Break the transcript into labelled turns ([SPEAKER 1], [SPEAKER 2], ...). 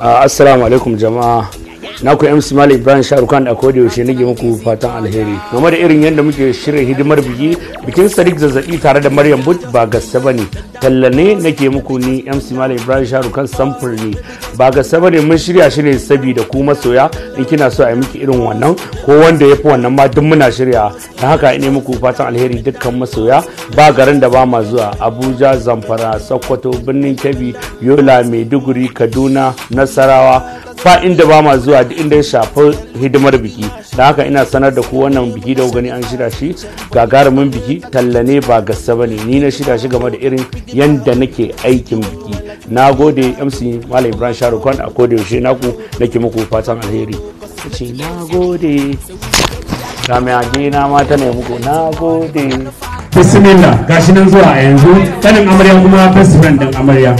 [SPEAKER 1] Assalamu alaikum jama'a. Naku MC Malik Ibrahim Sharukan da koda yaushe nake muku fatan alheri. Game da irin yadda muke shirya hidimar biki, bikin Sadiq Zazzabi tare da Maryam But ba gaske bane. Talla ne nake muku ni MC Malik Ibrahim Sharukan, samfur ne. Ba gaske bane, mun shirya shi ne saboda ku masoya. In kina so a yi miki irin wannan ko wanda ya fi wannan ma, duk muna shirya. Don haka ina muku fatan alheri dukkan masoya. Ba garin da ba ma zuwa: Abuja, Zamfara, Sokoto, Birnin Kebbi, Yola, Maiduguri, Kaduna, Nasarawa, ba inda ba ma zuwa, duk inda ya shafi hidimar biki. Da haka ina sanar da ku wannan biki da gani an shirya shi, gagarumin biki, talla ne ba gaske bane. Ni na shirya shi game da irin yanda nake aikin biki. Na gode, MC Malam Ibrahim Sharukan, a koda yaushe naku nake muku fatan alheri. Ce na gode, ga na mata ne muku, na gode.
[SPEAKER 2] Bismillah, gashi nan zuwa a yanzu, kanin amarya kuma best friend din amarya.